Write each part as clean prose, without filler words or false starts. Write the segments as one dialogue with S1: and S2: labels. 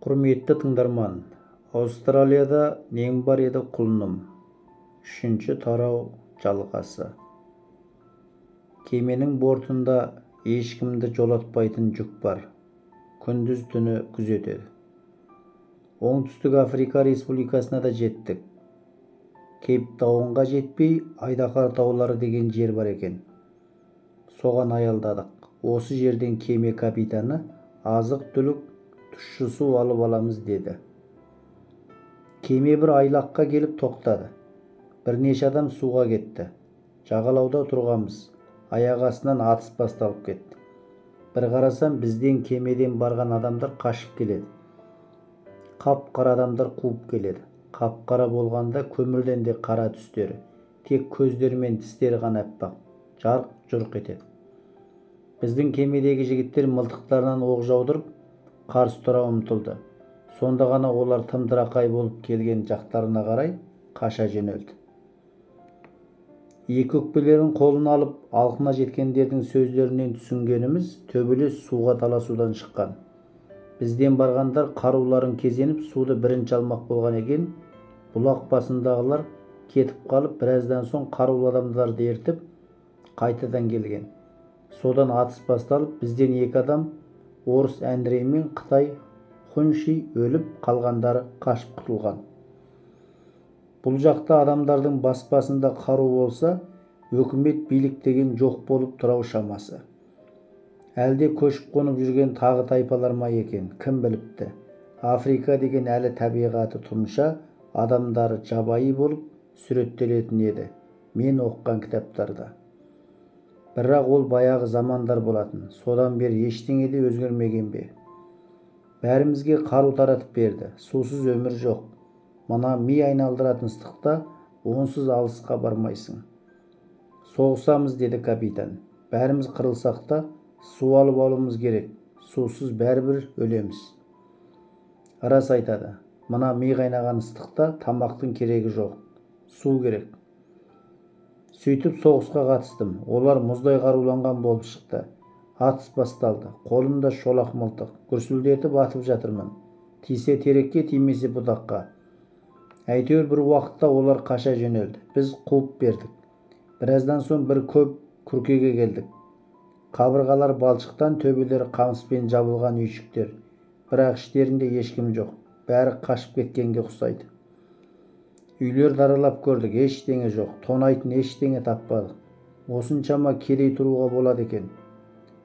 S1: Құрметті тыңдарман, Аустралияда нең бар еді, құлыным? Үшінші тарау жалғасы. Кеменің бортында ешкімді жолатпайтын жүк бар. Күндіз түні күзетеді. Оңтүстік Африка Республикасына да жеттік. Кейптаунға жетпей, Айдаһар таулары деген жер бар екен. Соған аялдадық. Осы жерден кеме капитаны азық-түлік, тұщы су алып аламыз деді. Кеме бір айлаққа келіп тоқтады. Бірнеше адам суға кетті. Жағалауда тұрғанбыз. Аяқ астынан атыс басталып кетті. Бір қарасам, бізден кемеден барған адамдар қашып келеді. Қап-қара адамдар қуып келеді. Қап-қара болғанда, көмірден де қара түстері. Тек көздері мен тістері ғана аппақ. Жарқ-жұрқ етеді. Біздің кемедегі жігіттер мылтықтарынан оқ жаудырып, қарсы тұра ұмтылды. Сонда ғана олар тым-тырақай болып келген жақтарына қарай қаша жөнелді. Екі өкпелерін қолына алып, алқына жеткендердің сөздерінен түсінгеніміз, төбелес суға таласудан шыққан. Бізден барғандар қаруларын кезеніп, суды бірінші алмақ болған екен. Бұлақ басындағылар кетіп қалып, біраздан соң қарулы адамдарды ертіп, қайтадан келген. Содан атыс басталып, бізден екі адам, орыс Андрей мен қытай Хунши өліп, қалғандары қашып құтылған. Бұл жақта адамдардың бас-басында қару болса, өкімет, билік деген жоқ болып тұрау шамасы. Әлде көшіп-қонып жүрген тағы тайпалар ма екен, кім біліпті. Африка деген әлі табиғаты тұмша, адамдары жабайы болып суреттелетін еді мен оқыған кітаптарда. Бірақ ол баяғы замандар болатын. Содан бері ештеңе де өзгермеген бе? Бәрімізге қару таратып берді. Сусыз өмір жоқ. Мына ми айналдыратын ыстықта онсыз алысқа бармайсың. Соғысамыз, деді капитан. Бәріміз қырылсақ та, су алып алуымыз керек. Сусыз бәрібір өлеміз. Рас айтады. Мына ми қайнаған ыстықта тамақтың керегі жоқ. Су керек. Сөйтіп соғысқа қатыстым. Олар мұздай қаруланған болып шықты. Атыс басталды. Қолымда шолақ мылтық. Гүрсілдетіп атып жатырмын. Тисе терекке, тимесе бұтаққа. Әйтеуір бір уақытта олар қаша жөнелді. Біз қуып бердік. Біраздан соң бір көп күркеге келдік. Қабырғалар балшықтан, төбелері қамыспен жабылған үйшіктер. Бірақ іштерінде ешкім жоқ. Бәрі қашып кеткенге ұқсайды. Үйлерді аралап көрдік, ештеңе жоқ. Тонайтын ештеңе таппадық. Осыншама кедей тұруға болады екен.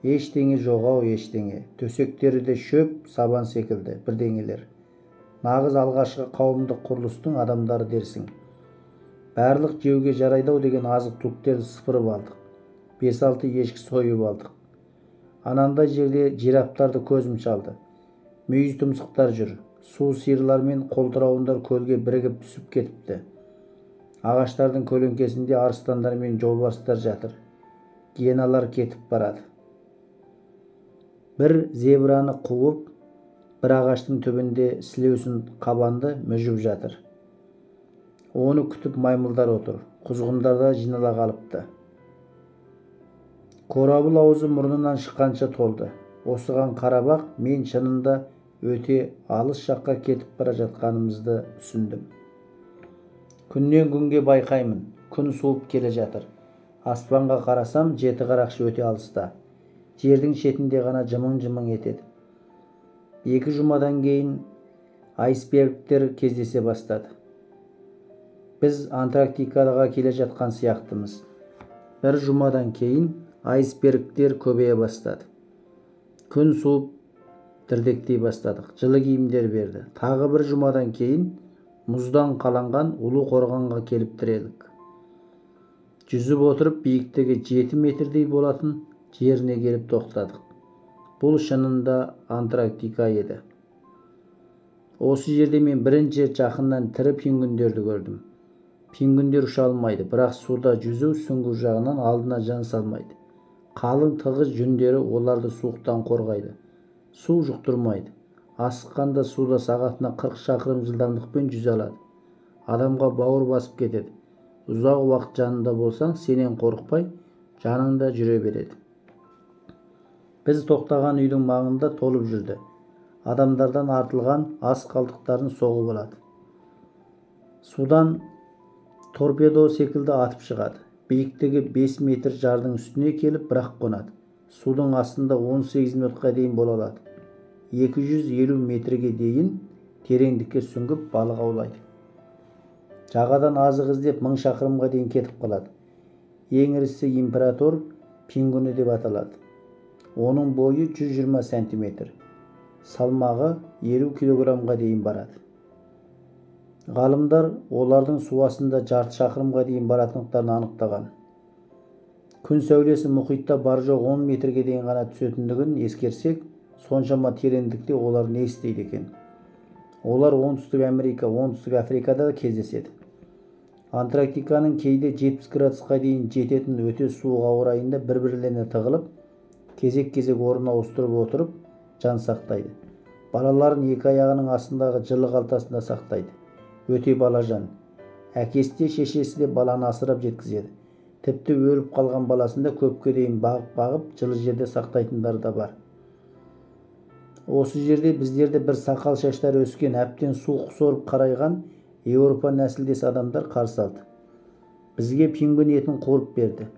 S1: Ештеңе жоқ-ау, ештеңе. Төсектері де шөп, сабан секілді бірдеңелер. Нағыз алғашқы қауымдық құрылыстың адамдары дерсің. Барлық жеуге жарайды-ау деген азық-түліктерді сыпырып алдық. 5-6 ешкі сойып алдық. Анандай жерде жирафтарды көзім шалды. Мүйіз тұмсықтар жүр. Су сиырлар мен қолтырауындар көлге бірігіп түсіп кетіпті. Ағаштардың көлеңкесінде арыстандар мен жолбарыстар жатыр. Гиеналар кетіп барады. Бір зебраны қуып, бір ағаштың түбінде сілеусін қабанды мүжіп жатыр. Оны күтіп маймылдар отыр. Құзғындар да жинала қалыпты. Корабыл аузы мұрнынан шыққанша толды. Осыған қарап-ақ мен шынында өте алыс жаққа кетіп бара жатқанымызды түсіндім. Күннен күнге байқаймын, күн суып келе жатыр. Аспанға қарасам, жеті қарақшы өте алыста. Жердің шетінде ғана жымың-жымың етеді. 2 жұмадан кейін айсбергтер кездесе бастады. Біз Антарктикаға келе жатқан сияқтымыз. 1 жұмадан кейін айсбергтер көбейе бастады. Күн суып дірдектей бастадық. Жылы киімдер берді. Тағы 1 жұмадан кейін мұздан қаланған ұлы қорғанға келіп тірелдік. Жүзіп отырып биіктігі 7 метрдей болатын жеріне келіп тоқтадық. Бұл шынында Антарктика еді. Осы жерде мен бірінші рет жақыннан тірі пингвиндерді көрдім. Пингвиндер ұша алмайды, бірақ суда жүзу, сүңгу жағынан алдына жан салмайды. Қалың тығыз жүндері оларды суықтан қорғайды. Су жұқтырмайды. Асыққанда суда сағатына 40 шақырым жылдамдықпен жүзе алады. Адамға бауыр басып кетеді. Ұзақ уақыт жанында болсаң, сенен қорықпай, жаныңда жүре береді. Біз тоқтаған үйдің маңында толып жүрді. Адамдардан артылған ас қалдықтарын соғып алады. Судан торпедо секілді атып шығады. Биіктігі 5 метр жардың үстіне келіп бірақ қонады. Судың астында 18 минутқа дейін бола алады. 250 метрге дейін тереңдікке сүңгіп балық аулайды. Жағадан азық іздеп 1000 шақырымға дейін кетіп қалады. Ең ірісі император пингвині деп аталады. Оның бойы 120 сантиметр, салмағы 50 килограммға дейін барады. Ғалымдар олардың су астында жарты шақырымға дейін баратындықтарын анықтаған. Күн сәулесі мұхитта бар жоқ 10 метрге дейін ғана түсетіндігін ескерсек, соншама тереңдікте олар не істейді екен? Олар Оңтүстік Америка, Оңтүстік Африкада да кездеседі. Антарктиканың кейде 70 градусқа дейін жететін өте суық ауа райында бір-бірлеріне тығылып, кезек-кезек орын ауыстырып отырып, жан сақтайды. Балаларын екі аяғының астындағы жылы қалтасында сақтайды. Өте балажан. Әкесі де шешесі де баланы асырап жеткізеді. Тіпті өліп қалған баласын да көпке дейін бағып-бағып жылы жерде сақтайтындары да бар. Осы жерде біздерді бір сақал шаштары өскен, әбден суық сорып қарайған Еуропа нәсілдес адамдар қарсы алды. Бізге пингвин етін қуырып берді.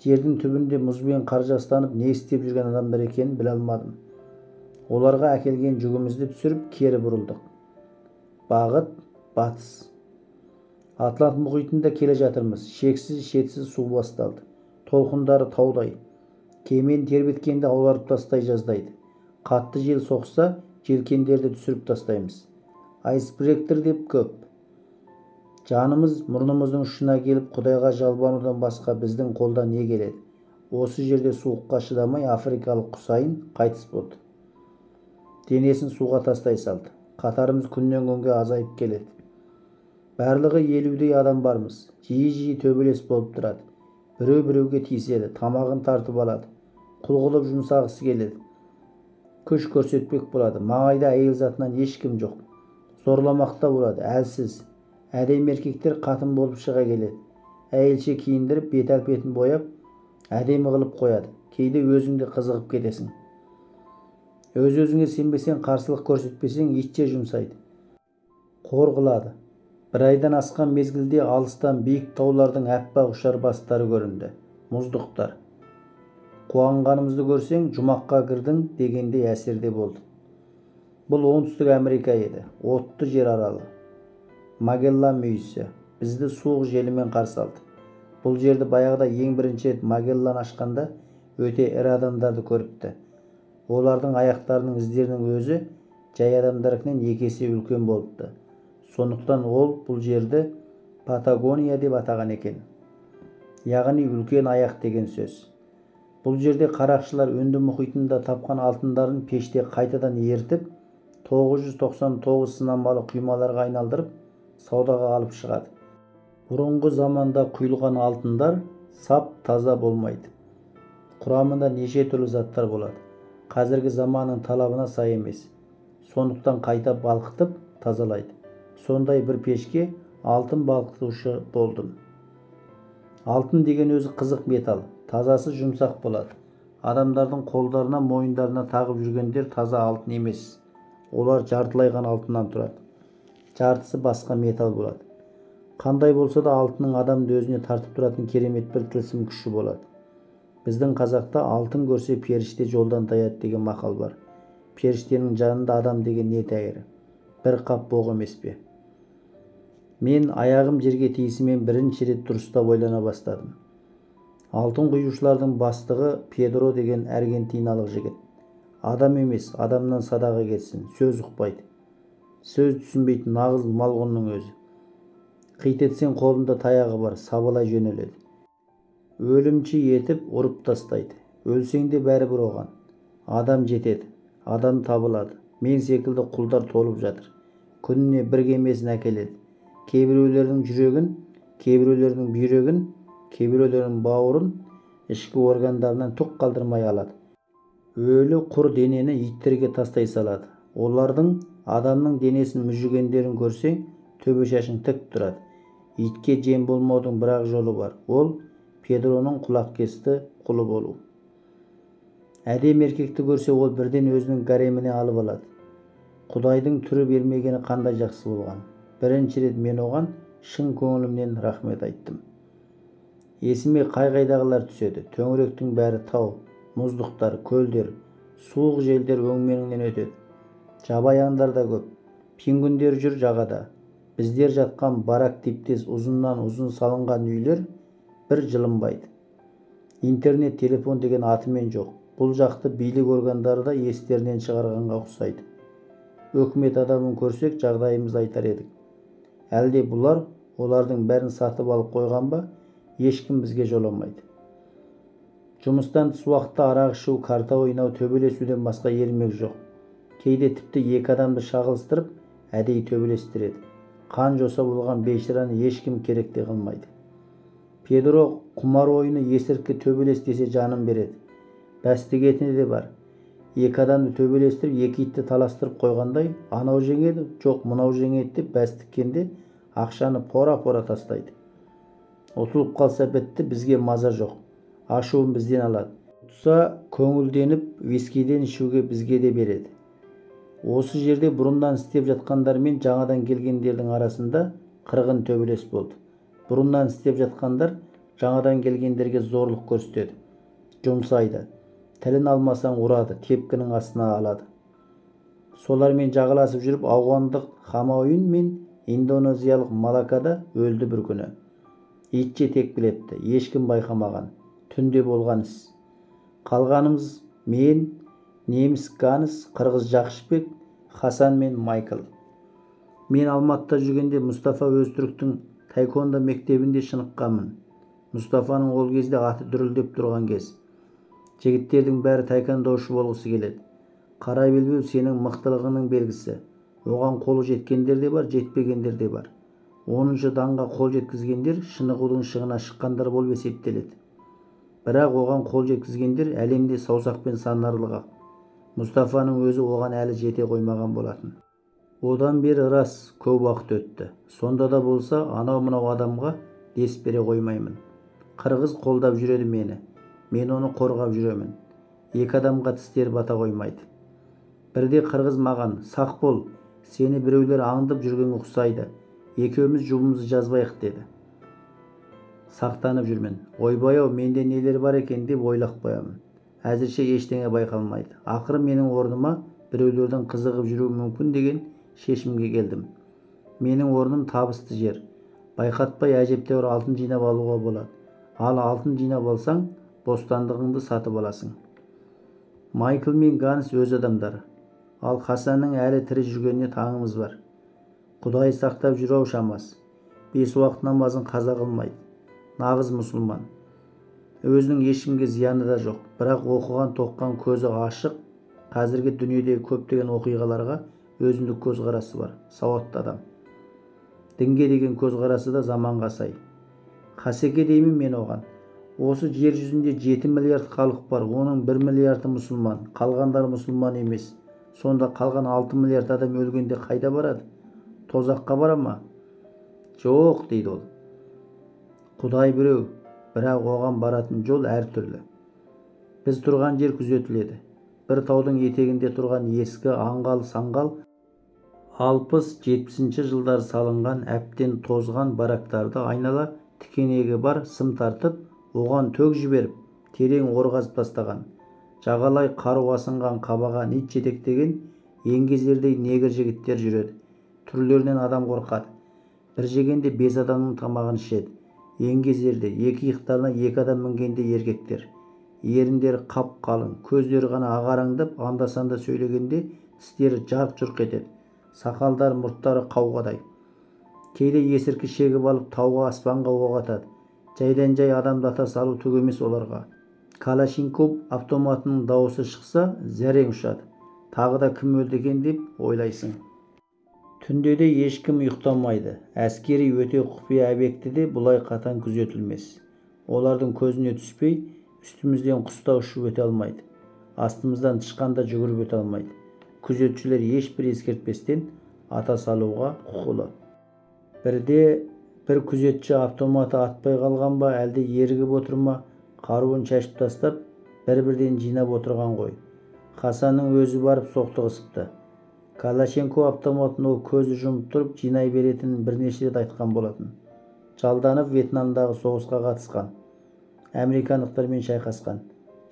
S1: Жердің түбінде мұзбен қар жастанып не істеп жүрген адамдар екенін біле алмадым. Оларға әкелген жүгімізді түсіріп кері бұрылдық. Бағыт батыс. Атлант мұхитында келе жатырмыз. Шексіз шетсіз су басталды. Толқындары таудай. Кемені тербеткенде аударып тастай жаздайды. Қатты жел соқса, желкендерді түсіріп тастаймыз. Айсбергтер деп көп. Жанымыз мұрнымыздың ұшына келіп, Құдайға жалбарынудан басқа біздің қолдан не келеді? Осы жерде суыққа шыдамай африкалық Құсайын қайтыс болды. Денесін суға тастай салды. Қатарымыз күннен күнге азайып келеді. Барлығы 50-дей адам бармыз. Жиі-жиі төбелес болып тұрады. Біреу-біреуге тиіседі, тамағын тартып алады. Құл қылып жұмсағысы келеді. Күш көрсетпек болады. Маңайда әйел затынан ешкім жоқ. Зорламақта болады, әлсіз. Әдемі еркектер қатын болып шыға келеді. Әйелше киіндіріп, бет әлпетін бояп, әдемі қылып қояды. Кейде өзің де қызығып кетесің. Өз-өзіңе сенбесең, қарсылық көрсетпесең, итше жұмсайды. Қор қылады. Бір айдан асқан мезгілде алыстан биік таулардың аппақ ұшар бастары көрінді. Мұздықтар. Қуанғанымызды көрсең, жұмаққа кірдің дегендей әсерде болды. Бұл Оңтүстік Америка еді. Отты жер аралы. Магеллан мүйісі бізді суық желімен қарсы алды. Бұл жерді баяғыда ең бірінші рет Магеллан ашқанда өте ірі адамдарды көріпті. Олардың аяқтарының іздерінің өзі жай адамдардікінен екі есе үлкен болыпты. Сондықтан ол бұл жерді Патагония деп атаған екен. Яғни үлкен аяқ деген сөз. Бұл жерде қарақшылар Үнді мұхитында тапқан алтындарын пеште қайтадан ерітіп, 999 сынамалы құймаларға айналдырып, саудаға алып шығады. Бұрынғы заманда құйылған алтындар сап таза болмайды. Құрамында неше түрлі заттар болады. Қазіргі заманның талабына сай емес. Сондықтан қайта балқытып тазалайды. Сондай бір пешке алтын балқытушы болдым. Алтын деген өзі қызық металл. Тазасы жұмсақ болады. Адамдардың қолдарына, мойындарына тағып жүргендер таза алтын емес. Олар жартылай ғана алтыннан тұрады. Жартысы басқа металл болады. Қандай болса да алтынның адамды өзіне тартып тұратын керемет бір тылсым күші болады. Біздің қазақта алтын көрсе періште жолдан таяды деген мақал бар. Періштенің жанында адам деген не тәйірі? Бір қап боқ емес пе? Мен аяғым жерге тиісімен бірінші рет дұрыстап ойлана бастадым. Алтын құюшылардың бастығы Педро деген аргентиналық жігіт. Адам емес, адамнан садаға кетсін, сөз ұқпайды. Сөз түсінбейтін нағыз малғұнның өзі. Қит етсең қолында таяғы бар, сабалай жөнеледі. Өлімші етіп ұрып тастайды. Өлсең де бәрібір оған. Адам жетеді, адам табылады. Мен секілді құлдар толып жатыр. Күніне бір кемесін әкеледі. Кейбіреулердің жүрегін, кейбіреулердің бүйрегін, кейбіреулердің бауырын ішкі органдарынан түк қалдырмай алады. Өлі құр денені иттерге тастай салады. Олардың адамның денесін мүжігендерін көрсең, төбе шашың тік тұрады. Итке жем болмаудың бір-ақ жолы бар. Ол Педроның құлақкесті құлы болу. Әдемі еркекті көрсе, ол бірден өзінің гареміне алып алады. Құдайдың түрі бермегені қандай жақсы болған. Бірінші рет мен оған шын көңілімнен рахмет айттым. Есіме қай-қайдағылар түседі. Төңіректің бәрі тау, мұздықтар, көлдер, суық желдер өңменіңнен өтеді. Жабайы аңдар да көп. Пингвиндер жүр жағада. Біздер жатқан барак типтес ұзыннан ұзын салынған үйлер бір жылынбайды. Интернет, телефон деген атымен жоқ. Бұл жақты билік органдары да естерінен шығарғанға ұқсайды. Өкімет адамын көрсек, жағдайымызды айтар едік. Әлде бұлар олардың бәрін сатып алып қойған ба, ешкім бізге жоламайды. Жұмыстан тыс уақытта арақ ішу, карта ойнау, төбелесуден басқа ермек жоқ. Кейде тіпті екі адамды шағылыстырып, әдейі төбелестіреді. Қан жоса болған бейшараны ешкім керек те қылмайды. Педро құмар ойыны есірткі төбелес десе жанын береді. Бәс тігетіні де бар. Екі адамды төбелестіріп, екі итті таластырып қойғандай, анау жеңеді, жоқ мынау жеңеді деп бәс тіккенде ақшаны пора-пора тастайды. Ұтылып қалса бітті, бізге маза жоқ. Ашуын бізден алады. Ұтса көңілденіп, вискиден ішуге бізге де береді. Осы жерде бұрыннан істеп жатқандар мен жаңадан келгендердің арасында қырғын төбелес болды. Бұрыннан істеп жатқандар жаңадан келгендерге зорлық көрсетеді, жұмсайды. Тілін алмасаң ұрады, тепкінің астына алады. Солармен жағаласып жүріп ауғандық Хамауин мен индонезиялық Малакада өлді бір күні. Итше тепкілепті, ешкім байқамаған. Түнде болған іс. Қалғанымыз мен, неміс Ганс, қырғыз Жақшыбек, Хасан мен Майкл. Мен Алматыда жүргенде Мұстафа Өзтүріктің таеквондо мектебінде шыныққанмын. Мұстафаның ол кезде аты дүрілдеп тұрған кез. Жігіттердің бәрі таеквондошы болғысы келеді. Қара белбеу сенің мықтылығыңның белгісі. Оған қолы жеткендер де бар, жетпегендер де бар. 10-шы данға қол жеткізгендер шынығудың шығына шыққандар болып есептеледі. Бірақ оған қол жеткізгендер әлемде саусақпен санарлық-ақ. Мұстафаның өзі оған әлі жете қоймаған болатын. Одан бері рас көп уақыт өтті. Сонда да болса анау-мынау адамға дес бере қоймаймын. Қырғыз қолдап жүреді мені. Мен оны қорғап жүремін. Екі адамға тістері бата қоймайды. Бірде қырғыз маған, сақ бол, сені біреулер аңдып жүргенге ұқсайды. Екеуміз жұбымызды жазбайық деді. Сақтанып жүрмін. Ойбай-ау, менде нелер бар екен деп ойлап қоямын. Әзірше ештеңе байқалмайды. Ақыры менің орныма біреулердің қызығып жүруі мүмкін деген шешімге келдім. Менің орным табысты жер. Байқатпай әжептәуір алтын жинап алуға болады. Ал алтын жинап алсаң, бостандығыңды сатып аласың. Майкл мен Ганс өз адамдары. Ал Хасанның әлі тірі жүргеніне таңымыз бар. Құдай сақтап жүр-ау шамасы. 5 уақыт намазын қаза қылмайды. Нағыз мұсылман. Өзінің ешкімге зияны да жоқ. Бірақ оқыған тоққан көзі ашық, қазіргі дүниедегі көптеген оқиғаларға өзіндік көзқарасы бар, сауатты адам. Дінге деген көзқарасы да заманға сай. Қасеке деймін мен оған. Осы жер жүзінде 7 миллиард халық бар, оның 1 миллиарды мұсылман, қалғандары мұсылман емес. Сонда қалған 6 миллиард адам өлгенде қайда барады? Тозаққа бара ма? Жоқ, дейді ол. Құдай біреу, бірақ оған баратын жол әртүрлі. Біз тұрған жер күзетіледі. Бір таудың етегінде тұрған ескі аңғал-саңғал 60-70 жылдар салынған әбден тозған барактарды айнала тікенегі бар сым тартып, оған төк жіберіп, терең ор қазып тастаған. Жағалай қару асынған қабаған ит жетектеген еңгезердей негр жігіттер жүреді. Түрлерінен адам қорқады. Бір жегенде 5 адамның тамағын ішеді. Еңгезерде екі иықтарына 2 адам мінгенде еркектер. Еріндері қап-қалың, көздері ғана ағараңдап, анда-санда сөйлегенде тістері жарқ-жұрқ етеді. Сақалдар, мұрттары қауғадай. Кейде есірткі шегіп алып тауға, аспанға оқ атады. Жайдан-жай адамды ата салу түк емес оларға. Калашников автоматының дауысы шықса, зәрең ұшады. Тағы да кім өлді екен деп ойлайсың. Түнде де ешкім ұйықтамайды. Әскери өте құпия объектіде бұлай қатаң күзетілмес. Олардың көзіне түспей, үстімізден құс та ұшып өте алмайды. Астымыздан тышқан да жүгіріп өте алмайды. Күзетшілер ешбір ескертпестен ата салуға құқылы. Бірде бір күзетші автоматы атпай қалған ба, әлде ерігіп отыр ма, қаруын шашып тастап, бір-бірден жинап отырған ғой. Хасанның өзі барып соқтығысыпты. Калашников автоматын ол көзі жұмып тұрып жинай беретінін бірнеше рет айтқан болатын. Жалданып Вьетнамдағы соғысқа қатысқан. Американдықтармен шайқасқан.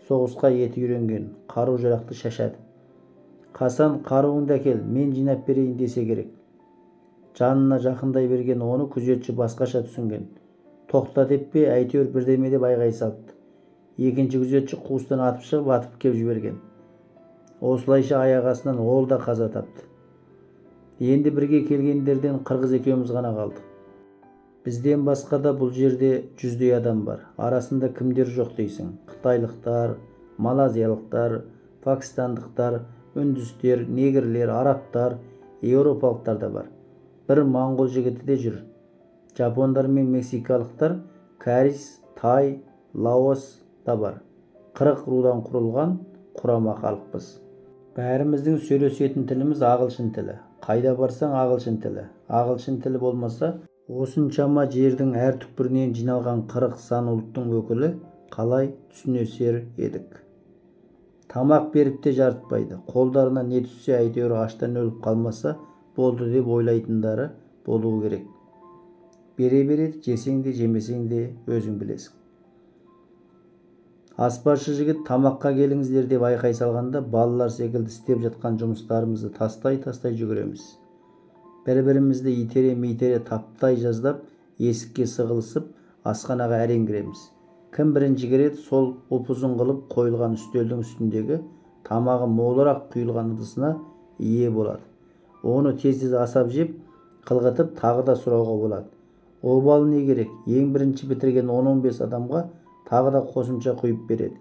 S1: Соғысқа еті үйренген, қару-жарақты шашады. Қасан, қаруыңды әкел, мен жинап берейін десе керек. Жанына жақындай берген оны күзетші басқаша түсінген. Тоқта деп пе, әйтеуір бірдеме деп айғай салыпты. Екінші күзетші қуыстан атып шығып, атып кеп жіберген. Осылайша аяқ астынан ол да қаза тапты. Енді бірге келгендерден қырғыз екеуміз ғана қалдық. Бізден басқа да бұл жерде жүздей адам бар. Арасында кімдер жоқ дейсің? Қытайлықтар, малазиялықтар, пакистандықтар, үндістер, негрлер, арабтар, еуропалықтар да бар. Бір моңғол жігіті де жүр. Жапондар мен мексикалықтар, кәріс, тай, лаос да бар. 40 рудан құрылған құрама халықпыз. Бәріміздің сөйлесетін тіліміз ағылшын тілі. Қайда барсаң ағылшын тілі. Ағылшын тілі болмаса, осыншама жердің әр түкпірінен жиналған 40 сан ұлттың өкілі қалай түсінесер едік. Тамақ беріп те жарытпайды. Қолдарына не түссе, әйтеуір аштан өліп қалмаса болды деп ойлайтындары болуы керек. Бере береді, жесең де жемесең де өзің білесің. Аспазшы жігіт тамаққа келіңіздер деп айқай салғанда балалар секілді істеп жатқан жұмыстарымызды тастай-тастай жүгіреміз. Бір-бірімізді итере-митере таптай жаздап, есікке сығылысып, асханаға әрең кіреміз. Кім бірінші кіреді, сол ұп-ұзын қылып қойылған үстелдің үстіндегі тамағы молырақ құйылған ыдысына ие болады. Оны тез-тез асап жеп, қылғытып тағы да сұрауға болады. Обалы не керек, ең бірінші бітірген 10-15 адамға тағы да қосымша құйып береді.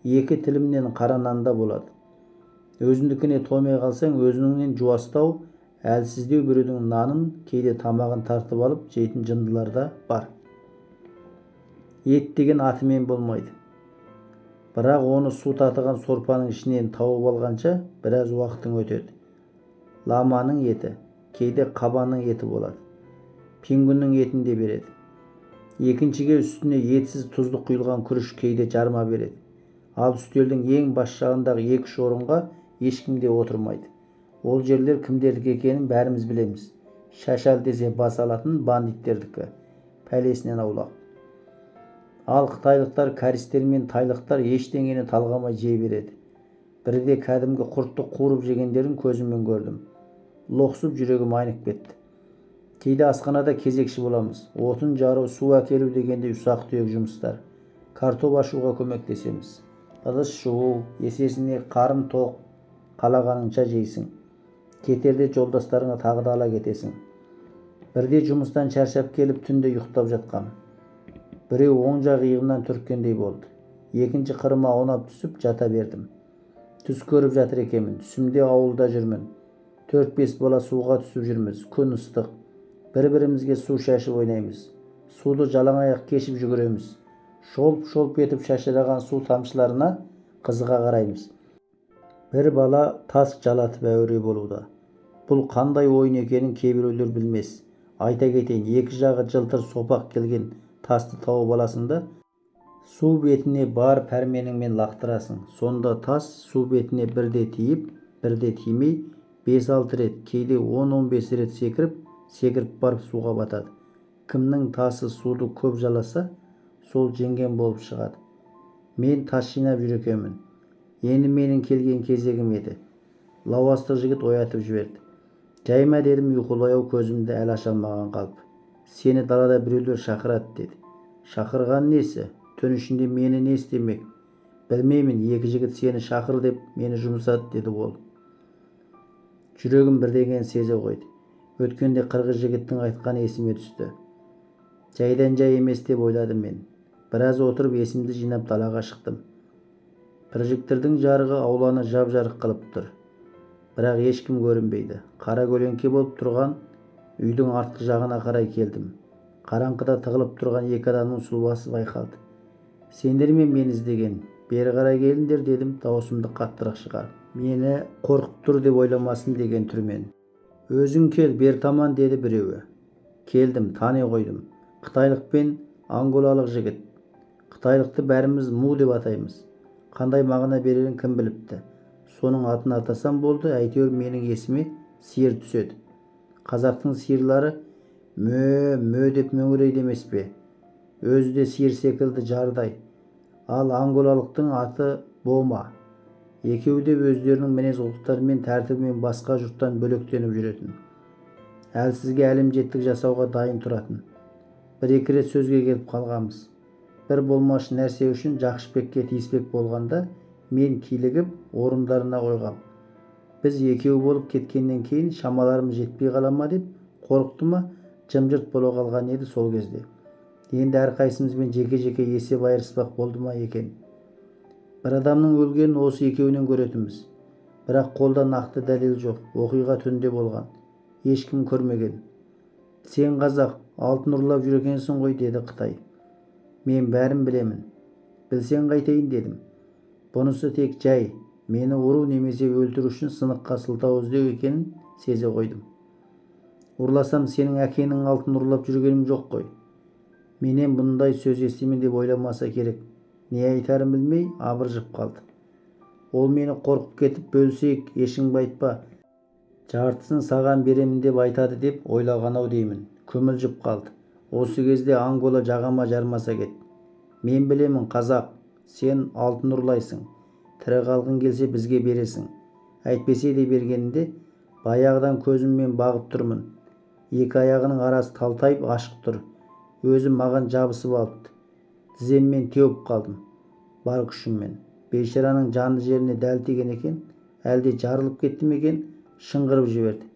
S1: 2 тілімнен қара нан да болады. Өзіндікіне тоймай қалсаң, өзіңнен жуастау, әлсіздеу біреудің нанын, кейде тамағын тартып алып жейтін жындылар да бар. Ет деген атымен болмайды. Бірақ оны су татыған сорпаның ішінен тауып алғанша біраз уақытың өтеді. Ламаның еті, кейде қабанның еті болады. Пингвиннің етін де береді. Екіншіге үстіне етсіз тұзды құйылған күріш, кейде жарма береді. Ал үстелдің ең бас жағындағы 2-3 орынға ешкім де отырмайды. Ол жерлер кімдердікі екенін бәріміз білеміз. Шашал десе бас алатын бандиттердікі. Пәлесінен аулақ. Ал қытайлықтар, кәрістер мен тайлықтар ештеңені талғамай жей береді. Бірде кәдімгі құртты қуырып жегендерін көзіммен көрдім. Лоқсып жүрегім айнып кетті. Кейде асханада кезекші боламыз. Отын жару, су әкелу дегендей ұсақ-түйек жұмыстар. Картоп ашуға көмектесеміз. Ыдыс жуу, есесіне қарын тоқ, қалағаныңша жейсің. Кетерде жолдастарыңа тағы да ала кетесің. Бірде жұмыстан шаршап келіп түнде ұйықтап жатқам. Біреу оң жақ иығымнан түрткендей болды. Екінші қырыма аунап түсіп жата бердім. Түс көріп жатыр екенмін. Түсімде ауылда жүрмін. 4-5 бала суға түсіп жүрміз. Күн ыстық. Бір-бірімізге су шашып ойнаймыз. Суды жалаң аяқ кешіп жүгіреміз. Шолп-шолп етіп шашыраған су тамшыларына қызыға қараймыз. Бір бала тас жалатып әуре болуда. Бұл қандай ойын екенін кейбіреулер білмес. Айта кетейін, екі жағы жылтыр сопақ келген тасты тауып аласың да, су бетіне бар пәрменіңмен лақтырасың. Сонда тас су бетіне бірде тиіп, бірде тимей, 5-6 рет, кейде 10-15 рет секіріп, секіріп барып суға батады. Кімнің тасы суды көп жаласа, сол жеңген болып шығады. Мен тас жинап жүр екенмін. Енді менің келген кезегім еді. Лауастық жігіт оятып жіберді. Жайма дедім ұйқылы-ояу көзімді әлі аша алмаған қалып. Сені далада біреулер шақырады деді. Шақырған несі? Түн ішінде мені не істемек? Білмеймін, екі жігіт сені шақыр деп мені жұмсады деді ол. Жүрегім бірдеңені сезе қойды. Өткенде қырғыз жігіттің айтқаны есіме түсті. Жайдан жай емес деп ойладым мен. Біраз отырып есімді жинап далаға шықтым. Прожектордың жарығы ауланы жап-жарық қылып тұр. Бірақ ешкім көрінбейді. Қара көлеңке болып тұрған үйдің артқы жағына қарай келдім. Қараңғыда тығылып тұрған екі адамның сұлбасы байқалды. Сендер ме мені іздеген? Бері қарай келіңдер дедім, дауысымды қаттырақ шығарып. Мені қорқып тұр деп ойламасын деген түрмен. Өзің кел, бер таман деді біреуі. Келдім, тани қойдым. Қытайлық пен анголалық жігіт. Қытайлықты бәріміз Му деп атаймыз. Қандай мағына берерін кім біліпті. Соның атын атасам болды, әйтеуір менің есіме сиыр түседі. Қазақтың сиырлары мө мө деп мөңірейді емес пе? Өзі де сиыр секілді жардай. Ал анголалықтың аты Бома. Екеуі де өздерінің мінез-құлықтарымен, тәртібімен басқа жұрттан бөлектеніп жүретін. Әлсізге әлімжеттік жасауға дайын тұратын. Бір-екі рет сөзге келіп қалғанбыз. Бір болмашы нәрсе үшін Жақшыбекке тиіспек болғанда мен килігіп орындарына қойғам. Біз екеу болып кеткеннен кейін шамаларымыз жетпей қала ма деп қорықты ма, жым-жырт бола қалған еді сол кезде. Енді әрқайсымызбен жеке-жеке есеп айырыспақ болды ма екен? Бір адамның өлгенін осы екеуінен көретінбіз. Бірақ қолда нақты дәлел жоқ. Оқиға түнде болған. Ешкім көрмеген. Сен қазақ, алтын ұрлап жүр екенсің ғой, деді Қытай. Мен бәрін білемін. Білсең қайтейін дедім. Бұнысы тек жай, мені ұру немесе өлтіру үшін сыныққа сылтау іздеу екенін сезе қойдым. Ұрласам сенің әкеңнің алтын ұрлап жүргенім жоқ қой. Менен бұндай сөз естимін деп ойламаса керек. Не айтарын білмей абыржып қалды. Ол мені қорқып кетіп, бөлісейік, ешкімге айтпа. Жартысын саған беремін деп айтады деп ойлаған ау деймін. Күмілжіп қалды. Осы кезде Ангола жағама жармаса кетті. Мен білемін, қазақ, сен алтын ұрлайсың. Тірі қалғың келсе бізге бересің. Әйтпесе де бергенінде баяғыдан көзіммен бағып тұрмын. Екі аяғының арасы талтайып ашық тұр. Өзім маған жабысып алыпты. Тіземмен теуіп қалдым. Бар күшіммен. Бейшараның жанды жеріне дәл тиген екен, әлде жарылып кетті ме екен, шыңғырып жіберді.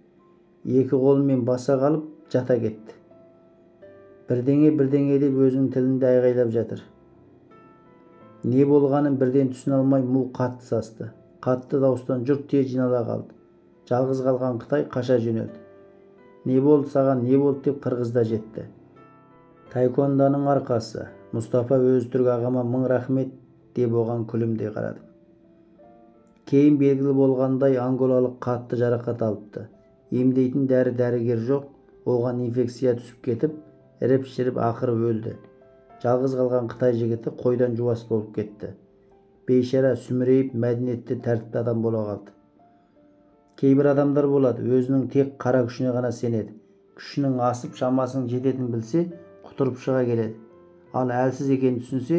S1: Екі қолымен баса қалып жата кетті. Бірдеңе-бірдеңе деп өзінің тілінде айғайлап жатыр. Не болғанын бірден түсіне алмай му қатты састы. Қатты дауыстан жұрт тез жинала қалды. Жалғыз қалған Қытай қаша жөнелді. Не болды саған, не болды деп қырғыз да жетті. Таеквондоның арқасы. Мұстафа Өзтүрк ағама мың рахмет деп оған күлімдей қарадым. Кейін белгілі болғандай анголалық қатты жарақат алыпты. Емдейтін дәрі-дәрігер жоқ, оған инфекция түсіп кетіп, іріп-шіріп ақыры өлді. Жалғыз қалған Қытай жігіті қойдан жуас болып кетті. Бейшара сүмірейіп мәдениетті тәртіпті адам бола қалды. Кейбір адамдар болады, өзінің тек қара күшіне ғана сенеді. Күшінің асып шамасының жететінін білсе, құтырып шыға келеді. Ал әлсіз екенін түсінсе,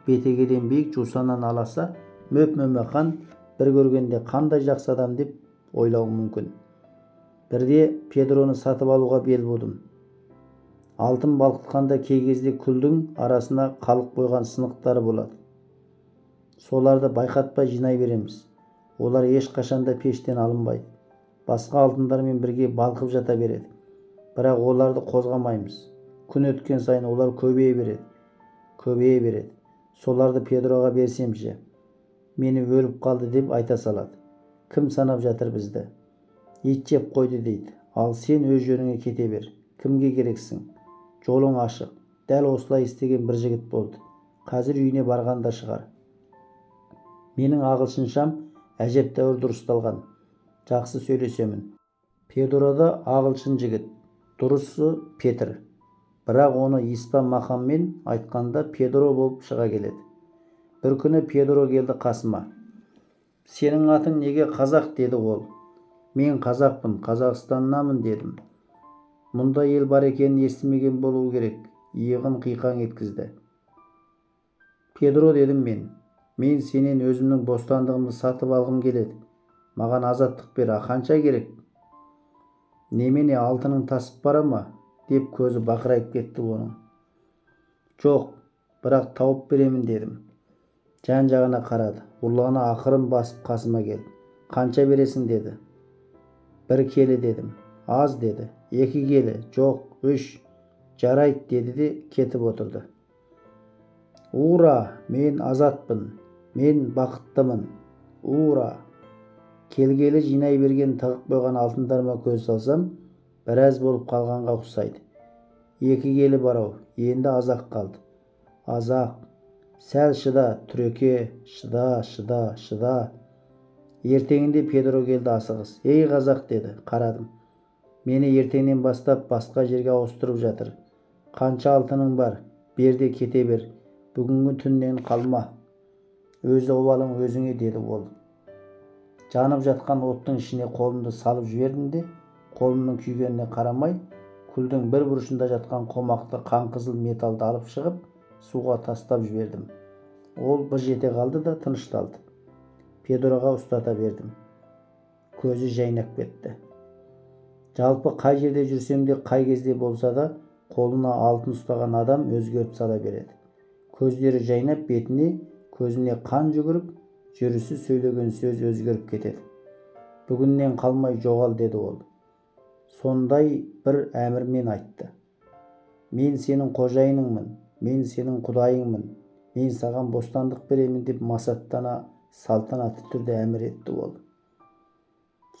S1: бетегеден биік жусаннан аласа, мөп-момақан, бір көргенде қандай жақсы адам деп ойлауы мүмкін. Бірде Педроны сатып алуға бел будым. Алтын балқытқанда кей кезде күлдің арасына қалып қойған сынықтары болады. Соларды байқатпай жинай береміз. Олар ешқашанда пештен алынбайды. Басқа алтындармен бірге балқып жата береді. Бірақ оларды қозғамаймыз. Күн өткен сайын олар көбейе береді. Көбейе береді. Соларды Педроға берсемші. Мені өліп қалды деп айта салады. Кім санап жатыр бізді? Ит жеп қойды дейді. Ал сен өз жөніңе кете бер. Кімге керексің? Жолың ашық. Дәл осылай істеген бір жігіт болды. Қазір үйіне барғанда шығар. Менің ағылшыншам әжептәуір дұрысталған. Жақсы сөйлесемін. Педро да ағылшын жігіт. Дұрысы Петр. Бірақ оны испан мақаммен айтқанда Педро болып шыға келеді. Бір күні Педро келді қасыма. Сенің атың неге қазақ деді ол. Мен қазақпын, Қазақстаннанмын дедім. Мұндай ел бар екенін естімеген болуы керек. Иығын қиқаң еткізді. Педро дедім мен. Мен сенен өзімнің бостандығымды сатып алғым келеді. Маған азаттық бер, қанша керек? Немене алтының тасып бара ма? Деп көзі бақырайып кетті оның. Жоқ, бірақ тауып беремін дедім. Жан-жағына қарады. Ұрлана ақырын басып қасыма келді. Қанша бересің деді. 1 келі дедім. Аз деді. 2 келі, жоқ, 3. Жарайды деді де кетіп отырды. Ура, мен азатпын. Мен бақыттымын. Ура! Келгелі жинай берген тығып қойған алтындарыма көз салсам, біраз болып қалғанға ұқсайды. 2 келі бар-ау, енді азақ қалды. Азақ. Сәл шыда, түреке, шыда, шыда, шыда. Ертеңінде Педро келді асығыс. Ей қазақ деді, қарадым. Мені ертеңнен бастап басқа жерге ауыстырып жатыр. Қанша алтының бар, бер де кете бер. Бүгінгі түннен қалма. Өз обалың өзіңе деді ол. Жанып жатқан оттың ішіне қолымды салып жібердім де, қолымның күйгеніне қарамай, күлдің бір бұрышында жатқан қомақты қанқызыл металды алып шығып, суға тастап жібердім. Ол бір жете қалды да тынышталды. Педроға ұстата бердім. Көзі жайнап кетті. Жалпы қай жерде жүрсем де, қай кезде болса да, қолына алтын ұстаған адам өзгеріп сала береді. Көздері жайнап, бетіне, көзіне қан жүгіріп, жүрісі, сөйлеген сөз өзгеріп кетеді. Бүгіннен қалмай жоғал, деді ол. Сондай бір әмірмен айтты. Мен сенің қожайыныңмын, мен сенің құдайыңмын, мен саған бостандық беремін деп масаттана салтанатты түрде әмір етті ол.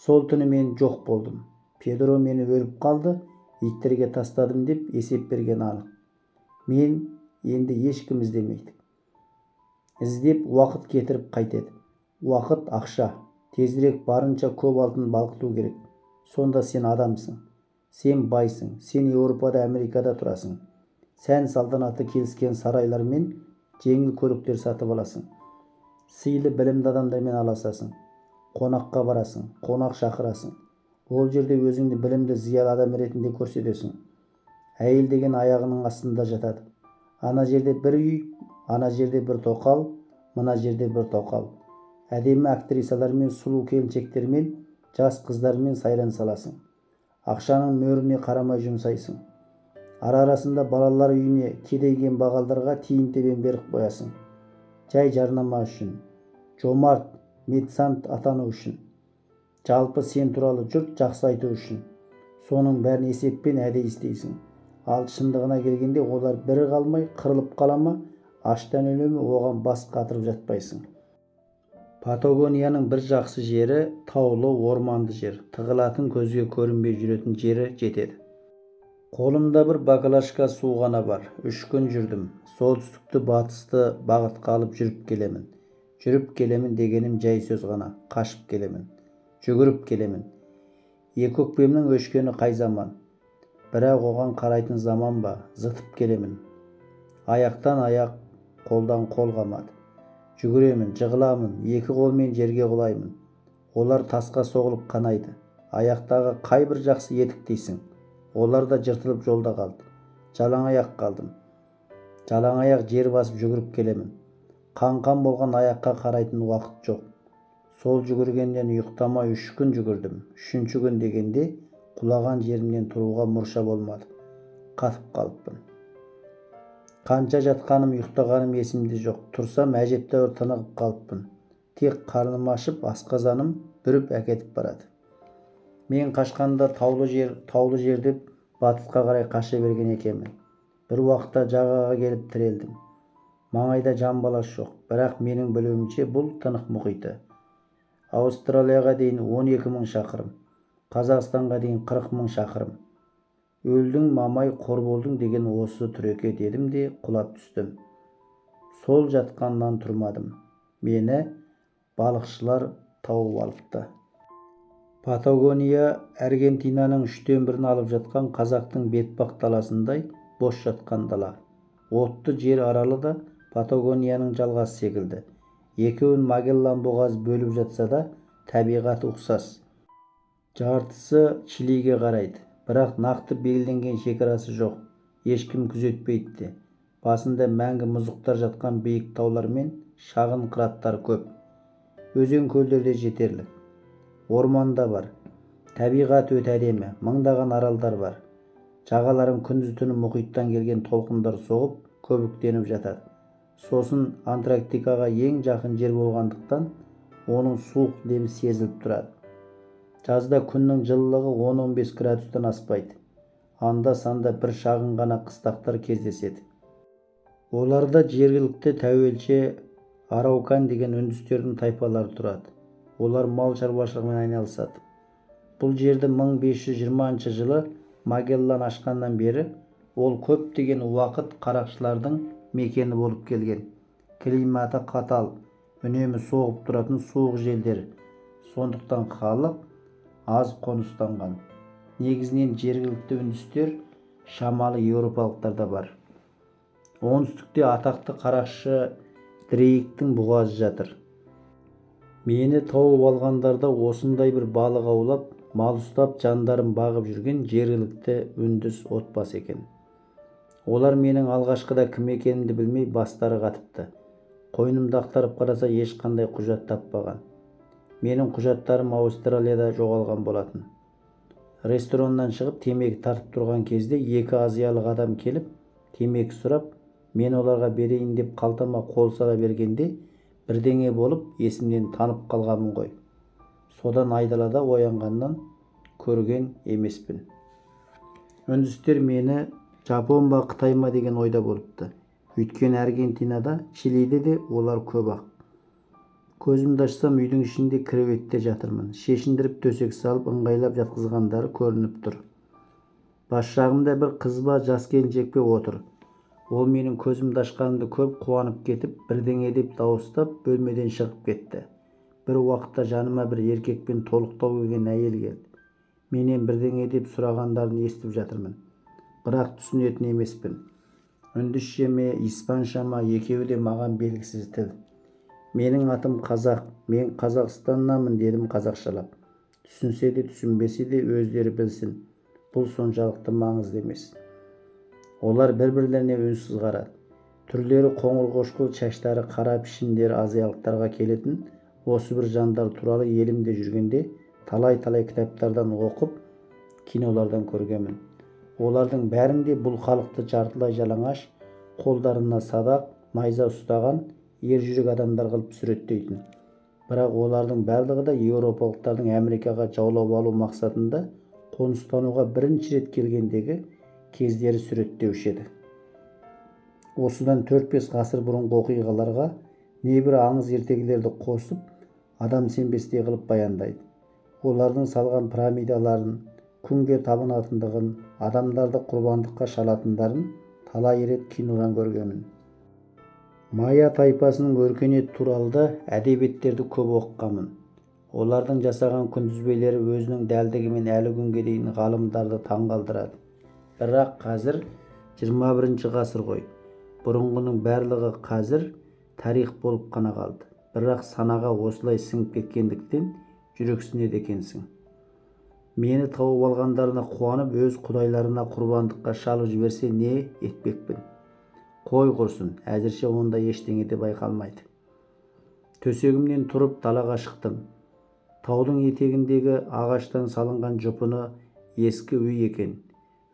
S1: Сол түні мен жоқ болдым. Педро мені өліп қалды, иттерге тастадым деп есеп берген анық. Мен енді ешкім іздемейді. Іздеп уақыт кетіріп қайтеді. Уақыт ақша. Тезірек барынша көп алтын балқыту керек. Сонда сен адамсың. Сен байсың. Сен Еуропада, Америкада тұрасың. Сән салтанаты келіскен сарайлар мен жеңіл көліктер сатып аласың. Сыйлы білімді адамдармен аласасың. Қонаққа барасың, қонақ шақырасың. Ол жерде өзіңді білімді зиялы адам ретінде көрсетесің. Әйел деген аяғының астында жатады. Ана жерде бір үй, ана жерде бір тоқал, мына жерде бір тоқал. Әдемі актрисалармен, сұлу келіншектермен, жас қыздармен сайран саласың. Ақшаның мөріне қарамай жұмсайсың. Ара-арасында балалар үйіне, кедей кембағалдарға тиын-тебен беріп қоясың. Жай жарнама үшін, жомарт меценат атану үшін, жалпы сен туралы жұрт жақсы айту үшін. Соның бәрін есеппен әдейі істейсің. Ал шындығына келгенде олар бірі қалмай қырылып қала ма, аштан өле ме, оған бас қатырып жатпайсың. Патагонияның бір жақсы жері таулы, орманды жер. Тығылатын, көзге көрінбей жүретін жері жетеді. Қолымда бір баклажка су ғана бар. 3 күн жүрдім. Солтүстікті батысты бағытқа алып жүріп келемін. Жүріп келемін дегенім жай сөз ғана. Қашып келемін. Жүгіріп келемін. Екі өкпемнің өшкені қай заман? Бірақ оған қарайтын заман ба? Зытып келемін. Аяқтан аяқ, қолдан қол қамады. Жүгіремін, жығыламын, екі қолмен жерге құлаймын. Олар тасқа соғылып қанайды. Аяқтағы қай бір жақсы етік дейсің? Олар да жыртылып жолда қалды. Жалаң аяқ қалдым. Жалаң аяқ жер басып жүгіріп келемін. Қан-қан болған аяққа қарайтын уақыт жоқ. Сол жүгіргеннен ұйықтамай 3 күн жүгірдім. 3-ші күн дегенде құлаған жерімнен тұруға мұрша болмады. Қатып қалыппын. Қанша жатқаным, ұйықтағаным есімде жоқ. Тұрсам әжептәуір тынығып қалыппын. Тек қарным ашып, асқазаным бүріп әкетіп барады. Мен қашқанда таулы жер, таулы жер деп батысқа қарай қаша берген екенмін. Бір уақытта жағаға келіп тірелдім. Маңайда жан баласы жоқ, бірақ менің білуімше бұл тынық мұхиты. Австралияға дейін 12 мың шақырым, Қазақстанға дейін 40 мың шақырым. Өлдің мамай, қор болдың деген осы түреке дедім де құлап түстім. Сол жатқаннан тұрмадым. Мені балықшылар тауып алыпты. Патагония Аргентинаның 1/3 алып жатқан қазақтың бетпақ даласындай бос жатқан дала. Отты жер аралы да Патагонияның жалғасы секілді. Екеуін Магеллан бұғазы бөліп жатса да табиғаты ұқсас. Жартысы Чилиге қарайды, бірақ нақты белгіленген шекарасы жоқ. Ешкім күзетпейді де. Басында мәңгі мұздықтар жатқан биік таулар мен шағын қыраттар көп. Өзен көлдер де жетерлік. Орман да бар. Табиғат өте әдемі, мыңдаған аралдар бар. Жағаларын күндіз-түні мұхиттан келген толқындар соғып, көбіктеніп жатады. Сосын Антарктикаға ең жақын жер болғандықтан, оның суық лебі сезіліп тұрады. Жазда күннің жылылығы 10-15 градустан аспайды. Анда-санда бір шағын ғана қыстақтар кездеседі. Оларда жергілікті тәуелше араукан деген үндістердің тайпалары тұрады. Олар мал шаруашылығымен айналысады. Бұл жерді 1520 жылы Магеллан ашқаннан бері ол көптеген уақыт қарақшылардың мекені болып келген. Климаты қатал, үнемі соғып тұратын суық желдер. Сондықтан халық аз қоныстанған. Негізінен жергілікті үндістер, шамалы еуропалықтар да бар. Оңтүстікте атақты қарақшы Дрейктің бұғазы жатыр. Мені тауып алғандар да осындай бір балық аулап, мал ұстап, жандарын бағып жүрген жергілікті үндіс отбасы екен. Олар менің алғашқыда кім екенімді білмей бастары қатыпты. Қойнымды ақтарып қараса, ешқандай құжат таппаған. Менің құжаттарым Аустралияда жоғалған болатын. Рестораннан шығып темекі тартып тұрған кезде екі азиялық адам келіп темекі сұрап, мен оларға берейін деп қалтама қол сала бергенде бірдеңе болып есімнен танып қалғанмын ғой. Содан айдалада оянғаннан көрген емеспін. Үндістер мені жапон ба, қытай ма деген ойда болыпты. Өйткені Аргентинада, Чилиде де олар көп-ақ. Көзімді ашсам, үйдің ішінде креветте жатырмын. Шешіндіріп төсек салып, ыңғайлап жатқызғандары көрініп тұр. Бас жағымда бір қыз ба, жас келіншек пе отыр. Ол менің көзімді ашқанымды көріп қуанып кетіп, бірдеңе деп дауыстап бөлмеден шығып кетті. Бір уақытта жаныма бір еркекпен толықтау келген әйел келді. Менен бірдеңе деп сұрағандарын естіп жатырмын. Бірақ түсінетін емеспін. Үндісше ме, испанша ма, екеуі де маған белгісіз тіл. Менің атым Қазақ, мен Қазақстаннанмын дедім қазақшалап. Түсінсе де, түсінбесе де өздері білсін. Бұл соншалықты маңызды емес. Олар бір-бірлеріне үнсіз қарады. Түрлері қоңыр-қошқыл, шаштары қара, пішіндері азиялықтарға келетін осы бір жандар туралы елімде жүргенде талай-талай кітаптардан оқып, кинолардан көргенмін. Олардың бәрінде бұл халықты жартылай жалаңаш, қолдарына садақ, найза ұстаған ер жүрек адамдар қылып суреттейтін. Бірақ олардың барлығы да еуропалықтардың Америкаға жаулап алу мақсатында қоныстануға бірінші рет келгендегі кездері суреттеуші еді. Осыдан 4-5 ғасыр бұрынғы оқиғаларға небір аңыз ертегілерді қосып, адам сенбестей қылып баяндайды. Олардың салған пирамидаларын, күнге табынатындығын, адамдарды құрбандыққа шалатындарын талай рет кинодан көргенмін. Майя тайпасының өркениеті туралы да әдебиеттерді көп оқығанмын. Олардың жасаған күнтізбелері өзінің дәлдігімен әлі күнге дейін ғалымдарды таңғалдырады. Бірақ қазір 21 ғасыр ғой. Бұрынғының барлығы қазір тарих болып қана қалды. Бірақ санаға осылай сіңіп кеткендіктен жүрексінеді екенсің. Мені тауып алғандарына қуанып, өз құдайларына құрбандыққа шалып жіберсе не етпекпін? Қой құрсын, әзірше онда ештеңе де байқалмайды. Төсегімнен тұрып далаға шықтым. Таудың етегіндегі ағаштан салынған жұпыны ескі үй екен.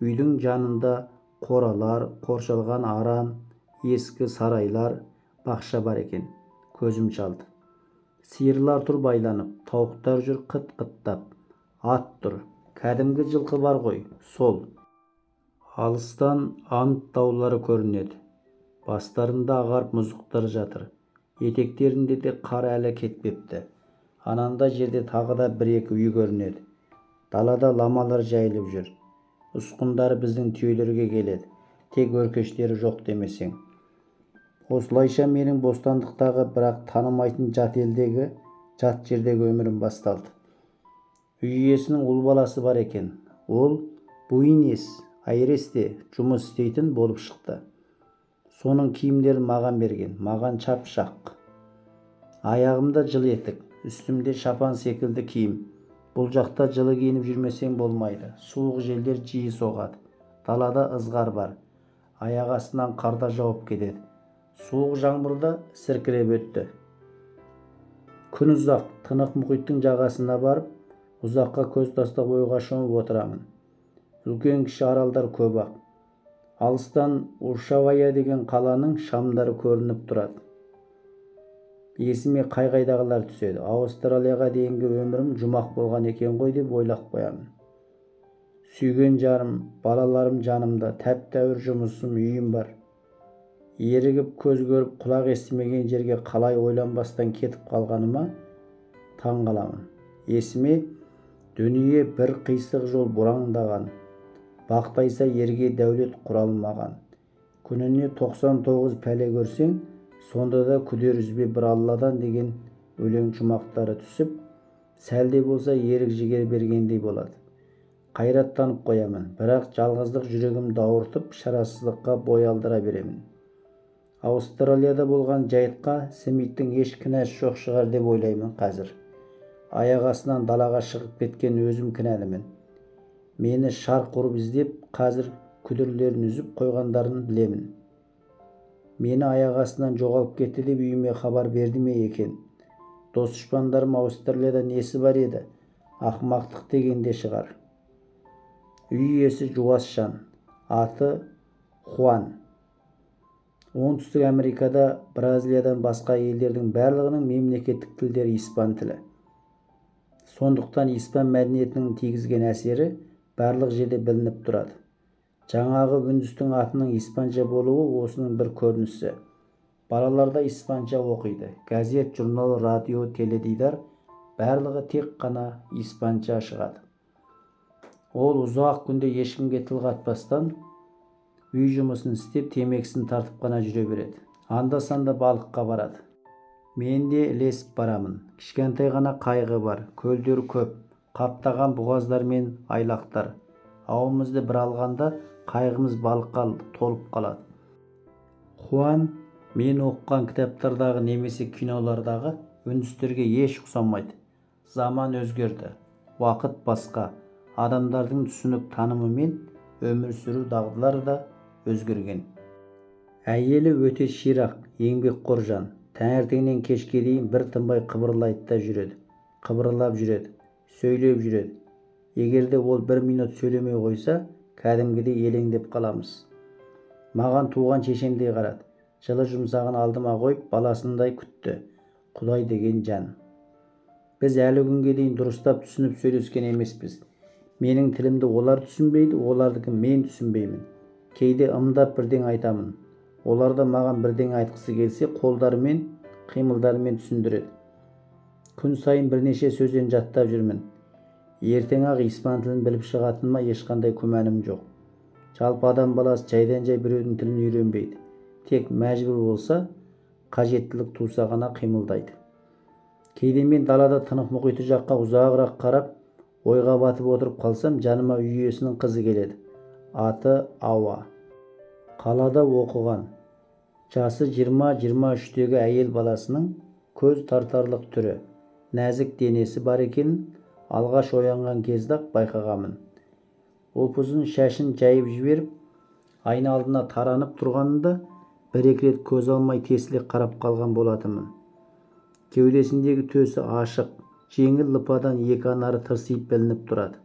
S1: Үйдің жанында қоралар, қоршалған аран, ескі сарайлар, бақша бар екен. Көзім шалды. Сиырлар тұр байланып, тауықтар жүр қыт-қыттап. Ат тұр. Кәдімгі жылқы бар ғой, сол. Алыстан Анд таулары көрінеді. Бастарында ағарып мұздықтар жатыр. Етектерінде де қар әлі кетпепті. Ананда жерде тағы да бір-екі үй көрінеді. Далада ламалар жайылып жүр. Ұсқындары біздің түйелерге келеді. Тек өркештері жоқ демесең. Осылайша менің бостандықтағы, бірақ танымайтын жат елдегі, жат жердегі өмірім басталды. Үй иесінің ұл баласы бар екен. Ол Буинес Айресте жұмыс істейтін болып шықты. Соның киімдерін маған берген, маған шап-шақ. Аяғымда жылы етік, үстімде шапан секілді киім. Бұл жақта жылы киініп жүрмесең болмайды. Суық желдер жиі соғады. Далада ызғар бар. Аяқ астынан қарда жауып кетеді. Суық жаңбырда сіркіреп өтті. Күн ұзақ, тынық мұхиттың жағасына барып, ұзаққа көз тастап ойға шомып отырамын. Үлкен кіші аралдар көп-ақ. Алыстан Ушавая деген қаланың шамдары көрініп тұрады. Есіме қай-қайдағылар түседі. Аустралияға дейінгі өмірім жұмақ болған екен ғой деп ойлап қоямын. Сүйген жарым, балаларым жанымда, тәп-тәуір жұмысым, үйім бар. Ерігіп көз көріп құлақ естімеген жерге қалай ойланбастан кетіп қалғаныма таң қаламын. Есіме дүние бір қисық жол бұраңдаған, бақтайса ерге дәулет құралмаған. Күніне 99 пәле көрсең, сонда да күдер үзбе бір Алладан деген өлең шумақтары түсіп, сәл де болса ерік жігер бергендей болады. Қайраттанып қоямын, бірақ жалғыздық жүрегімді ауыртып, шарасыздыққа бой алдыра беремін. Аустралияда болған жайтқа Смиттің еш кінәсі жоқ шығар деп ойлаймын қазір. Аяқ астынан далаға шығып кеткен өзім кінәлімін. Мені шарқ ұрып іздеп, қазір күдірлерін үзіп қойғандарын білемін. Мені аяқ астынан жоғалып кетті деп үйіме хабар берді ме екен? Дос-дұшпандарым Аустралияда несі бар еді? Ақымақтық дегенде шығар. Үй иесі жуас жан. Аты Хуан. Оңтүстік Америкада Бразилиядан басқа елдердің барлығының мемлекеттік тілдері испан тілі. Сондықтан испан мәдениетінің тигізген әсері барлық жерде білініп тұрады. Жаңағы үндістің атының испанша болуы осының бір көрінісі. Балалар да испанша оқиды. Газет, журнал, радио, теледидар барлығы тек қана испанша шығады. Ол ұзақ күнде ешкімге тіл қатпастан үй жұмысын істеп, темекісін тартып қана жүре береді. Анда-санда балыққа барады. Мен де ілесіп барамын. Кішкентай ғана қайығы бар, көлдер көп, қаптаған бұғаздар мен айлақтар. Ауымызды бір алғанда қайығымыз балыққа толып қалады. Хуан мен оқыған кітаптардағы немесе кинолардағы үндістерге еш ұқсамайды. Заман өзгерді, уақыт басқа, адамдардың түсінік танымы мен өмір сүру дағдылары да өзгерген. Әйелі өте ширақ, еңбекқор жан. Таңертеңнен кешке дейін бір тынбай қыбырлайды да жүреді, қыбырлап жүреді, сөйлеп жүреді. Егер де ол бір минут сөйлемей қойса, кәдімгідей елеңдеп қаламыз. Маған туған шешемдей қарады. Жылы жұмсағын алдыма қойып, баласындай күтті. Құдай деген жан. Біз әлі күнге дейін дұрыстап түсініп сөйлескен емеспіз. Менің тілімді олар түсінбейді, олардікі мен түсінбеймін. Кейде ымдап бірдеңе айтамын. Олар да маған бірдеңе айтқысы келсе, қолдарымен, қимылдарымен түсіндіреді. Күн сайын бірнеше сөзден жаттап жүрмін. Ертең-ақ испан тілін біліп шығатыныма ешқандай күмәнім жоқ. Жалпы адам баласы жайдан-жай біреудің тілін үйренбейді. Тек мәжбүр болса, қажеттілік туса ғана қимылдайды. Кейде мен далада тынық мұхиты жаққа ұзағырақ қарап, ойға батып отырып қалсам, жаныма үй иесінің қызы келеді. Аты Ауа. Қалада оқыған. Жасы 20-23-тегі әйел баласының көз тартарлық түрі, нәзік денесі бар екенін алғаш оянған кезде-ақ байқағанмын. Ұпұзын шашын жайып жіберіп, айна алдына таранып тұрғанында бір-екі рет көз алмай тесіле қарап қалған болатынмын. Кеудесіндегі төсі ашық, жеңіл лыпадан екі анары тырсиып білініп тұрады.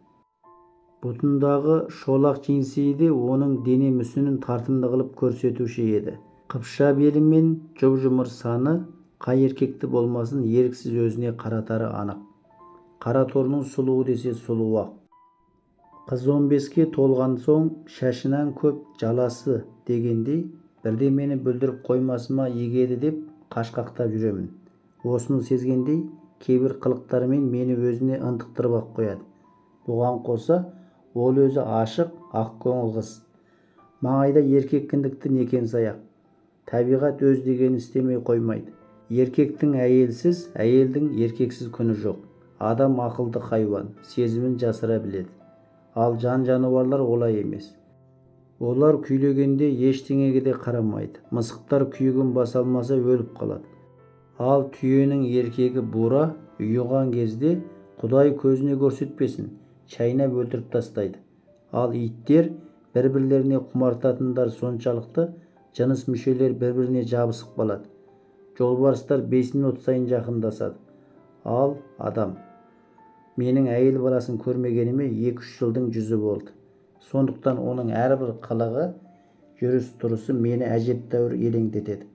S1: Бұтындағы шолақ жеңсейі де оның дене мүсінін тартымды қылып көрсетуші еді. Қыпша белі мен жұп-жұмыр саны қай еркекті болмасын еріксіз өзіне қаратары анық. Қара торының сұлуы десе сұлуы-ақ. Қыз 15-ке толған соң шашынан көп жаласы дегендей, бірдемені бүлдіріп қоймасыма егеді деп қашқақтап жүремін. Осыны сезгендей кейбір қылықтарымен мені өзіне ынтықтырып-ақ қояды. Бұған қоса, ол өзі ашық, ақкөңіл қыз. Маңайда еркек кіндікті некен саяқ. Табиғат өз дегенін істемей қоймайды. Еркектің әйелсіз, әйелдің еркексіз күні жоқ. Адам ақылды хайуан, сезімін жасыра біледі. Ал жан-жануарлар олай емес. Олар күйлегенде ештеңеге де қарамайды. Мысықтар күйігін баса алмаса өліп қалады. Ал түйенің еркегі бура ұйыған кезде Құдай көзіне көрсетпесін, шайнап өлтіріп тастайды. Ал иттер бір-бірлеріне құмартатындар соншалықты, жыныс мүшелер бір-біріне жабысып қалады. Жолбарыстар 5 минут сайын жақындасады. Ал адам. Менің әйел баласын көрмегеніме 2-3 жылдың жүзі болды. Сондықтан оның әрбір қылығы, жүріс-тұрысы мені әжептәуір елеңдетеді.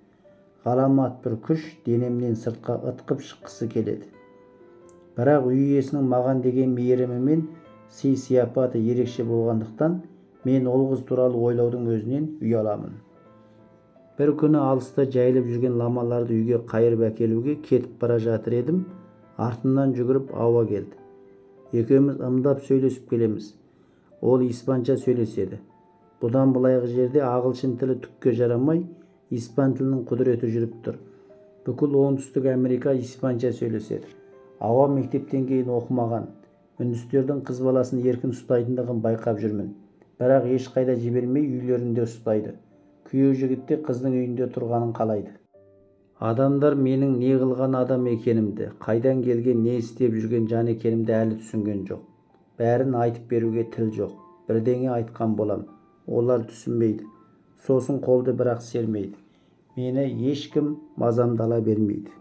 S1: Ғаламат бір күш денемнен сыртқа ытқып шыққысы келеді. Бірақ үй иесінің маған деген мейірімі мен сый-сияпаты ерекше болғандықтан мен ол қыз туралы ойлаудың өзінен ұяламын. Бір күні алыста жайылып жүрген ламаларды үйге қайырып әкелуге кетіп бара жатыр едім, артымнан жүгіріп Ауа келді. Екеуміз ымдап сөйлесіп келеміз. Ол испанша сөйлеседі. Бұдан былайғы жерде ағылшын тілі түкке жарамай, испан тілінің құдіреті жүріп тұр. Бүкіл Оңтүстік Америка испанша сөйлеседі. Ауа мектептен кейін оқымаған, үндістердің қыз баласын еркін ұстайтындығын байқап жүрмін. Бірақ ешқайда жібермей үйлерінде ұстайды. Күйеу жігіт те қыздың үйінде тұрғанын қалайды. Адамдар менің не қылған адам екенімді, қайдан келген, не істеп жүрген жан екенімді әлі түсінген жоқ. Бәрін айтып беруге тіл жоқ. Бірдеңе айтқан болам, олар түсінбейді. Сосын қолды бірақ сермейді. Мені ешкім мазамды ала бермейді.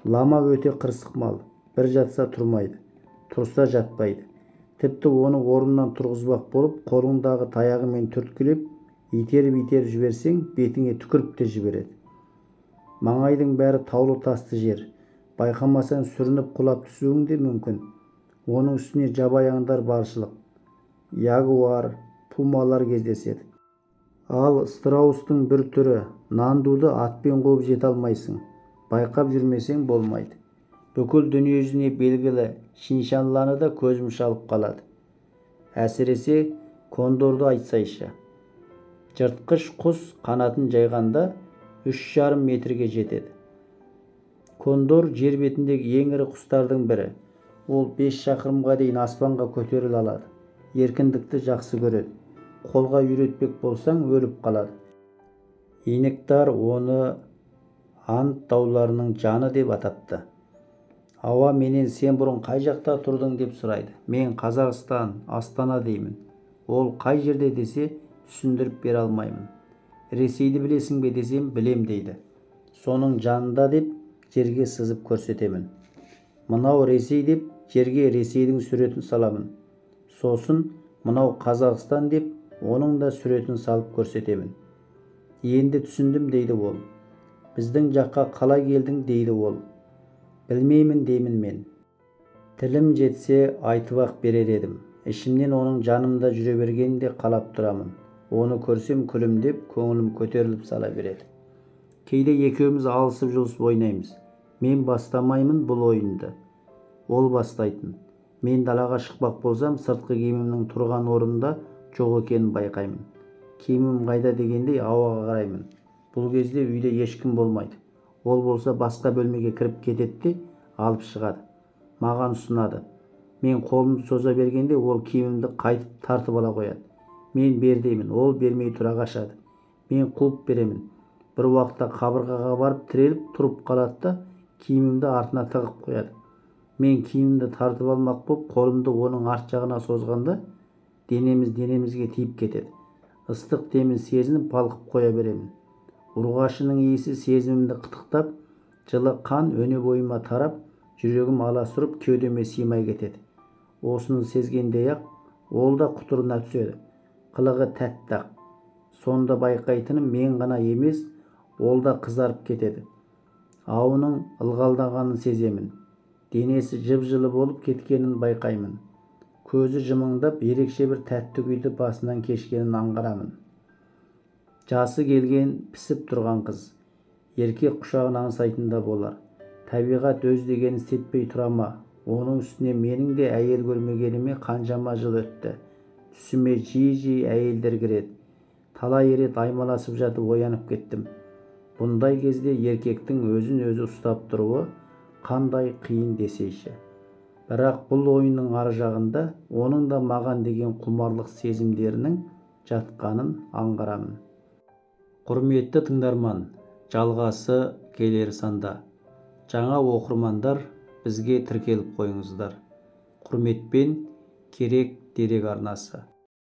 S1: Лама өте қырсық мал. Бір жатса тұрмайды, тұрса жатпайды. Тіпті оны орнынан тұрғызбақ болып, қолыңдағы таяғымен түрткілеп, итеріп-итеріп жіберсең, бетіңе түкіріп те жібереді. Маңайдың бәрі таулы тасты жер. Байқамасаң сүрініп құлап түсуің де мүмкін. Оның үстіне жабайы аңдар баршылық. Ягуар, пумалар кездеседі. Ал страустың бір түрі, нандуды атпен қуып жете алмайсың. Байқап жүрмесең болмайды. Бүкіл дүниежүзіне белгілі шиншилланы да көзім шалып қалады. Әсіресе кондорды айтсайшы. Жыртқыш құс қанатын жайғанда 3,5 метрге жетеді. Кондор жер бетіндегі ең ірі құстардың бірі. Ол 5 шақырымға дейін аспанға көтеріле алады. Еркіндікті жақсы көреді. Қолға үйретпек болсаң өліп қалады. Инктар оны Анд тауларының жаны деп атапты. Ауа менен сен бұрын қай жақта тұрдың деп сұрайды. Мен Қазақстан, Астана деймін. Ол қай жерде десе түсіндіріп бере алмаймын. Ресейді білесің бе десем білем дейді. Соның жанында деп жерге сызып көрсетемін. Мынау Ресей деп жерге Ресейдің суретін саламын. Сосын мынау Қазақстан деп оның да суретін салып көрсетемін. Енді түсіндім дейді ол. Біздің жаққа қалай келдің дейді ол. Білмеймін деймін мен. Тілім жетсе айтып-ақ берер едім. Ішімнен оның жанымда жүре бергенін де қалап тұрамын. Оны көрсем күлімдеп, көңілім көтеріліп сала береді. Кейде екеуміз алысып-жұлысып ойнаймыз. Мен бастамаймын бұл ойынды. Ол бастайтын. Мен далаға шықпақ болсам, сыртқы киімімнің тұрған орнында жоқ екенін байқаймын. Киімім қайда дегендей ауаға қараймын. Бұл кезде үйде ешкім болмайды. Ол болса басқа бөлмеге кіріп кетеді де алып шығады. Маған ұсынады. Мен қолымды соза бергенде ол киімімді қайтып тартып ала қояды. Мен бер деймін, ол бермей тұра қашады. Мен қуып беремін. Бір уақытта қабырғаға барып тіреліп тұрып қалады да киімімді артына тығып қояды. Мен киімімді тартып алмақ боп қолымды оның арт жағына созғанда денеміз денемізге тиіп кетеді. Ыстық демін сезініп балқып қоя беремін. Ұрғашының иісі сезімімді қытықтап, жылы қан өне бойыма тарап, жүрегім аласұрып кеудеме сыймай кетеді. Осыны сезгендей-ақ ол да құтырына түседі. Қылығы тәтті-ақ. Сонда байқайтыным мен ғана емес, ол да қызарып кетеді. Ауының ылғалдағанын сеземін. Денесі жып-жылы болып кеткенін байқаймын. Көзі жымыңдап, ерекше бір тәтті күйді басынан кешкенін аңғарамын. Жасы келген пісіп тұрған қыз. Еркек құшағын аңсайтын да болар. Табиғат өз дегенін істетпей тұра ма? Оның үстіне менің де әйел көрмегеніме қаншама жыл өтті. Түсіме жиі-жиі әйелдер кіреді. Талай рет аймаласып жатып оянып кеттім. Бұндай кезде еркектің өзін өзі ұстап тұруы қандай қиын десейші. Бірақ бұл ойынның ар жағында оның да маған деген құмарлық сезімдерінің жатқанын аңғарамын. Құрметті тыңдарман, жалғасы келер санда. Жаңа оқырмандар бізге тіркеліп қойыңыздар. Құрметпен, Керек дерек арнасы.